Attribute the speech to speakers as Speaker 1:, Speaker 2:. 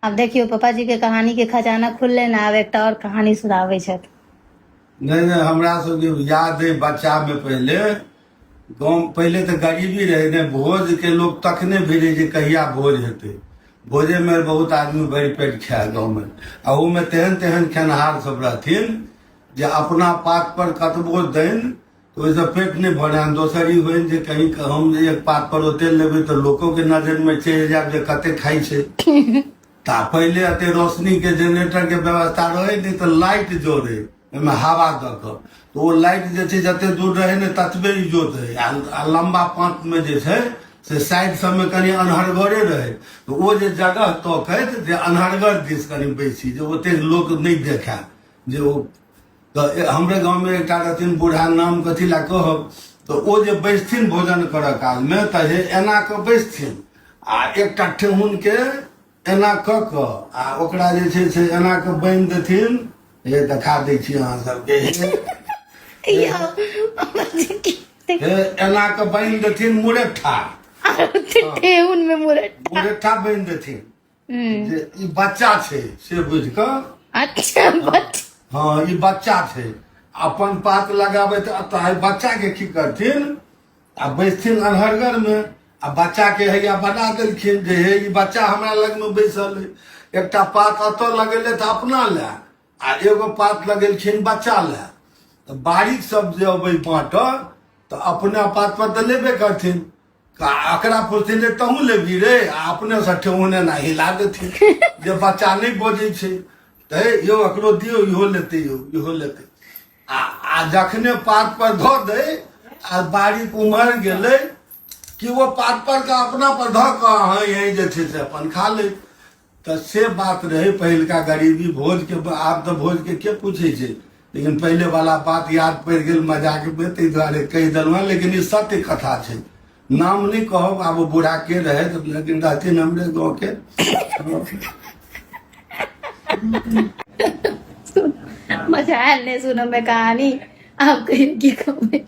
Speaker 1: आब देखियौ पापाजी के कहानी के खजाना खुललै ने, आब एकटा और कहानी सुनाबै छथि।
Speaker 2: नहि नहि, हमरा सबके याद अइ बच्चामे पहिले गाँव, पहिले तऽ गरीबी रहै ने, भोजके लोक तखने भिड़ै जे कहिया भोज हेतै। भोजेमे बहुत आदमी भरि पेट खाय गाँवमे, आ ओहूमे तेहन तेहन खेनहार सब रहथिन जे अपना पात पर कतबो दैन तऽ ओहिसँ पेट नहि भरनि। दोसर ई होइन जे कहीं हम जे एक पात पर ओते लेबै तऽ लोकोके नजरिमे चलि जायब जे कते खाइ छै। तऽ पहिले एते रोशनीके जेनरेटरके व्यवस्था रहै नहि, तऽ लाइट जरै ओहिमे हवा दऽ कऽ, तऽ ओ लाइट जे छै जते दूर रहै ने ततबे इजोत रहै, आ लम्बा पाँतमे जे छै से साइड सबमे कनि अन्हरगरे रहै, तऽ ओ जे जगह तकैत जे अन्हरगर दिस कनि बैसी जे ओते लोक नहि देखए जे ओ। तऽ हमरे गाँवमे एकटा रहथिन बूढ़ा, नाम कथी लए कहब, तऽ ओ जे बैसथिन भोजन करऽ कालमे तऽ हे एना कऽ बैसथिन आ एकटा ठेहुनके एना कऽ कऽ आ ओकरा जे छै से एना कऽ बान्हि देथिन। हे देखा दै छी अहाँ सबके, हे
Speaker 1: यौ पापाजी की
Speaker 2: हे एना कऽ बान्हि देथिन मुरेठा,
Speaker 1: ठेहुन में मुरट्ठा,
Speaker 2: मुरेठा बान्हि देथिन जे ई बच्चा छै से बुझि कऽ।
Speaker 1: अच्छा बच्चा।
Speaker 2: हँ, ई बच्चा छै। अपन पात लगाबै तऽ बच्चा के की करथिन, आ बैसथिन अन्हरगर मे आ बच्चा के हैया बना देलखिन जे हे ई बच्चा हमरा लग मे बैसल है। एकटा पात एतऽ लगेले तऽ अपना लए, आ एगो पात लगेलखिन बच्चा लए। तऽ बारीक सब जे अबै बाँटऽ तऽ अपना पात पर तऽ लेबे करथिन, आ एकरा पुछथिन जे तहूँ लेबही रे, आ अपने से ठेहुन एना हिला देथिन जे बच्चा नहि बजै छै, तऽ हे यौ एकरो दियौ, इहो लेतै यौ, इहो लेतै। आ आ जखने पात पर धऽ दै आ बारीक उम्हर गेलै कि ओ पात पर के अपना पर धऽ कऽ अहाँ यहीं जे छै से अपन खा लै। तऽ से बात रहै पहिलका गरीबी भोजके। आब तऽ भोजके के पूछै छै, लेकिन पहिले वाला बात याद पड़ि गेल मजाकमे, ताहि दुआरे कहि देलहुँ हेँ, लेकिन ई सत्य कथा छै। नाम नहि कहब आब ओ बूढ़ा के रहै, लेकिन रहथिन हमरे गाँवके।
Speaker 1: मजा आयल नहि सुनऽ में कहानी? आब कहियो की कहबै।